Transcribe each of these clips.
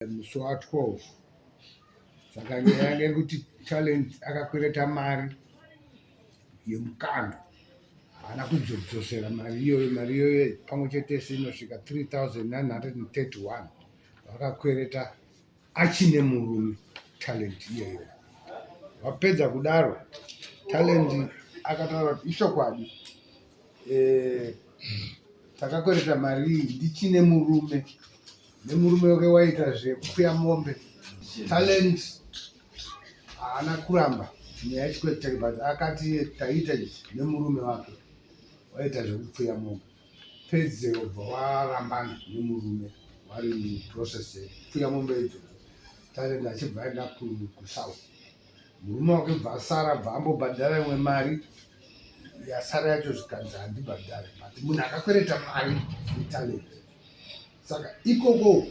Musi wa 12. Saka nyaya yanga iri kuti Talent akakwereta mari yemukando, haana kuzodzosera mari iyoyo. Mari iyoyo pamwe chete se inosvika 3931 vakakwereta achine murume Talent iyoyo. Vapedza kudaro, Talent akataura kuti ishokwadi, takakwereta mari iyi ndichine murume, nemurume wake waita zvekupfuya mombe. Talent haana kuramba nyaya yechikwereti chake, but akati taita izvi nemurume wake waita zvekupfuya mombe. Pedze ubva warambana nemurume, wari muprocess yekupfuya mombe idzodzo, Talent achibva aenda kuSouth. Murume wake bva asara, bva ambobhadhara imwe mari yasara yacho, zvikanzi handibhadhare. But munhu akakwereta mari neTalent. Saka ikoko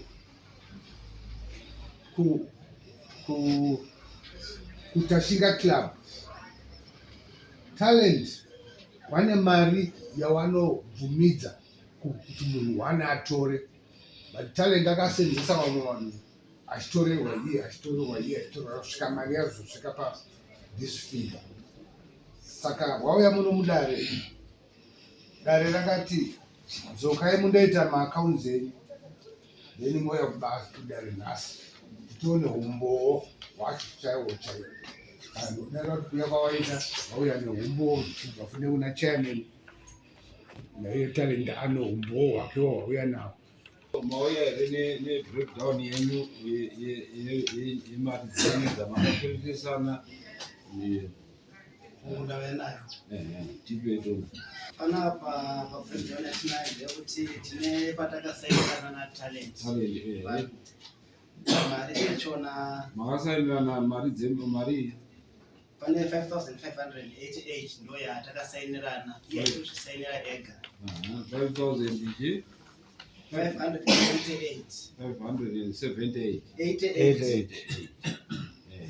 kuTashinga Club, Talent wane mari yawanobvumidza kuti munhu wane atore, but Talent akasenzesa vamwe vanhu, achitorerwa iye, achitorerwa iye, achitorerwa, kusvika mari yazosvika pa this figure. Saka wauya muno mudare, dare rakati dzokai mundoita maaccounts enyu, then mouya kudare nhasi kuti tione umbowo hwacho chaiwo chaiwo. Dare rati kuuya kwawaita, vauya neumbowo zvichibva fune kuna chairman, naiye Talent ano umbowo hwakewo hwauya nawo. Mauya here nebreakdown yenyu yemari dzenyu dzamakakweretesana? Ndauya nayo. Tipe tona. Panapa pabreakdown yatinayo ndeyekuti tine patakasainirana naTalent. Talent, eh. Mari yachona. Makasainirana mari dzemari? Pane 5588 ndo yatakasainirana, iye achizvisainira ega. 5000 ichi? 588. 578. 88.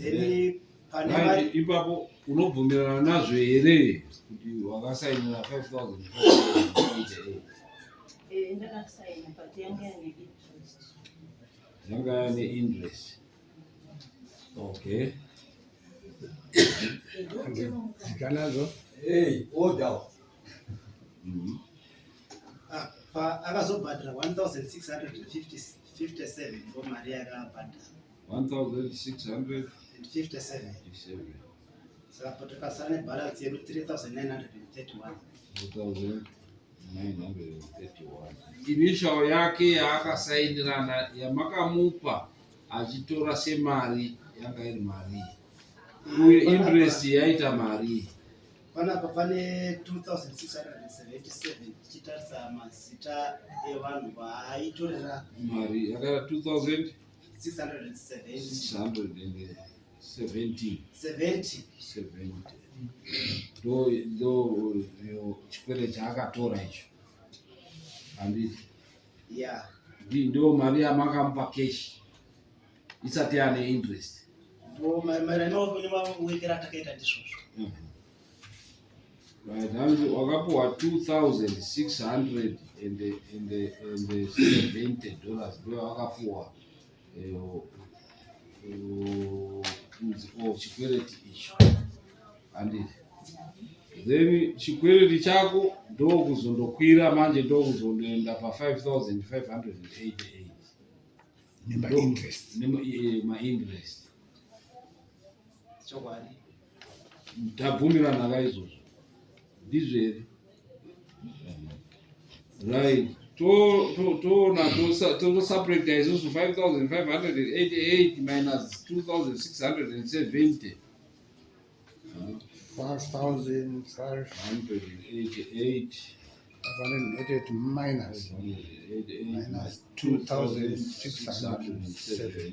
Then pane mari. Ipapo unobvumirana nazvo here kuti wakasainira 5588? Ndakasaina, but yanga yane interest. Yanga yane interest, okay. Dzikanazo. Hey, order. Ah, akazobhadhara 1657, ndo mari yakabhadhara. 1657. 57. Saka patakasara nebalance yedu 3931. 2931. Initial yake yaakasainirana, yamakamupa achitora semari, yanga iri mari, uye interest yaita mari? Panapa pane 2677, tichitarisa mazita evanhu vaaitorera. Mari yakaita 2000 670. 670. 70. 70, ndo chikwere chaakatora icho, handiti? Yeah. Ndo mari yamakamupa cash isati yane interest? Ndo maererano nemawekero atakaita, ndizvozvo. Right, hanzi wakapuwa $2670 ndo wakapuwa kunzi o chikwereti icho, handiti? Then chikwereti chako ndokuzondokwira manje, ndokuzondoenda pa5588. Nemainterest. Mainterest. Chokwadi. Tabvumirana kaizvozvo, ndizvo here? Right, toona tosubtracta isusu 5588 minus 2670. 5500 188. 588 minus 2670.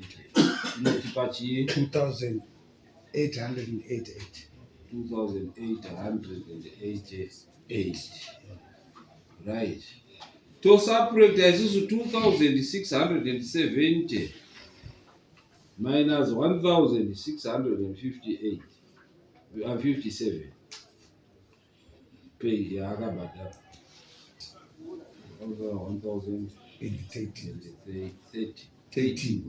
Inotipa chii? 2888. 2888, right. Tosubtracta isusu 2670 minus 1658, 57 pay yaakabhadhara 1000 30. 30. 13.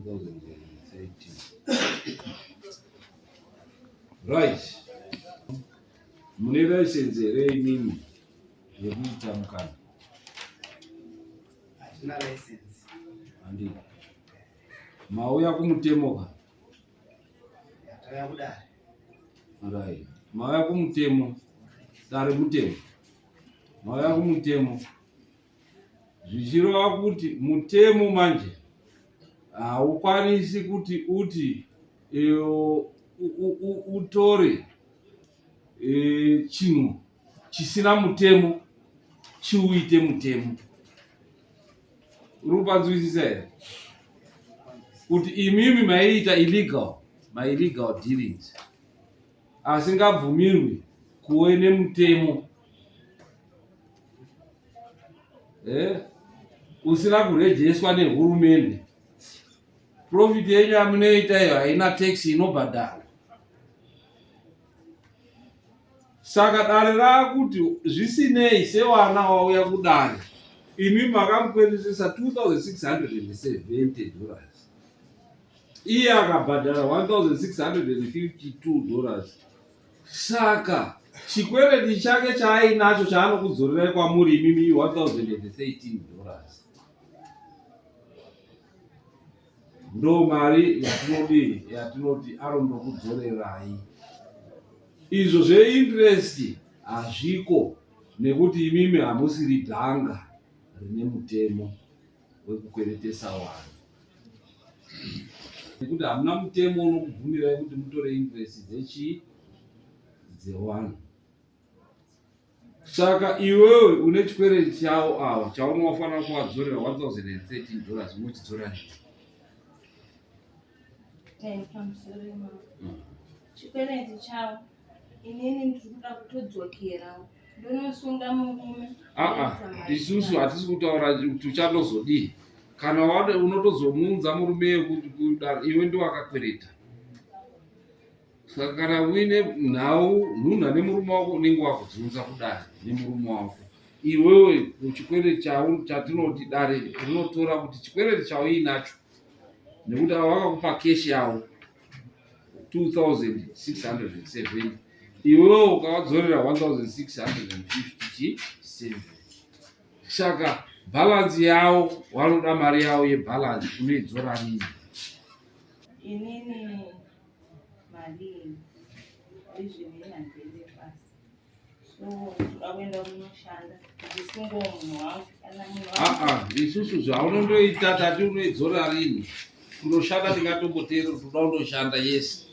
1013. Right, mune license here imimi yekuita mukana? Hatina license. Handii mauya kumutemo ka? Yatauya kudare. Right, mauya kumutemo, dare mutemo, mauya kumutemo, zvichireva kuti mutemo manje haukwanisi kuti uti utore chinhu chisina mutemo chiuite mutemo. Uri kupanzwisisa here kuti imimi maiita illegal, maillegal dealings asingabvumirwi kuve nemutemo, usina kurejeswa nehurumende? Profit yenyu yamunoita iyo haina tax inobhadharwa. Saka dare raakuti zvisinei, sewana wauya kudare, imi makamukweretesa $2670, iye akabhadhara $1652. Saka chikwereti chake chaainacho chaanokudzorerai kwamuri imimi $1013. Ndo mari yatinodii, yatinoti arondokudzorerai. Izvo zveinterest hazviko nekuti imimi hamusiri bhanga rine mutemo wekukweretesa vanhu, nekuti hamuna mutemo unokubvumirai kuti mutore interest dzechii, dzevanhu. Saka iwewe une chikwereti chavo ava chaunofanira kuvadzorera $1013, unochidzora nei? Ten pamusoro imamo. Chikwereti chavo inini ndiri kuda kutodzokerawo ndonosunga murume. Aa, isusu hatisi kutaura kuti uchandozodii. Kana wade unotozomuunza murume kuti kudaro iwe ndiwakakwereta. Saka kana uine nhau nhunha nemurume wako, unenge wakudziunza kudare nemurume wako. Iwewe kuchikwereti chau chatinoti dare rinotora kuti chikwereti chauinacho, nekuti ava vakakupa cash yavo 2670, iwewe ukavadzorera 1657, saka balance yavo vanoda mari yavo yebalance, unoidzora rini? Inini mari izvini handende pasi, so ndoda kuenda kunoshanda ndichisungawo munhu wangu kana munhu wangu. Aa, isusu zvaunondoita tati unoidzora rini kunoshanda, tingatomboteerera kuti uda kundoshanda, yes.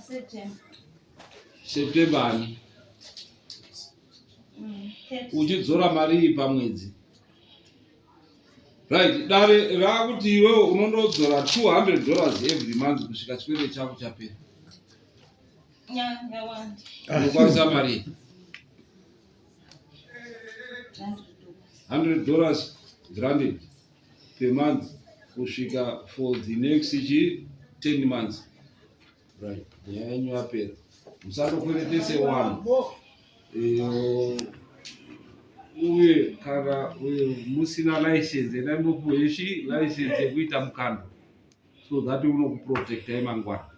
September. September ani? 30. Uchidzora mari iyi pamwedzi, right? Dare raakuti iwewe unondodzora $200 every month kusvika chikwereti chako chapera. Yawanda. Unokwanisa mari iyi? $100. $100 granted per month kusvika for the next chi 10 months, right? Nyaya yenyu yapera. Musandokweretese wanhu. Uye kana uye musina license, endai munopuwe chi license yekuita mukando so that unokuprotectai mangwana.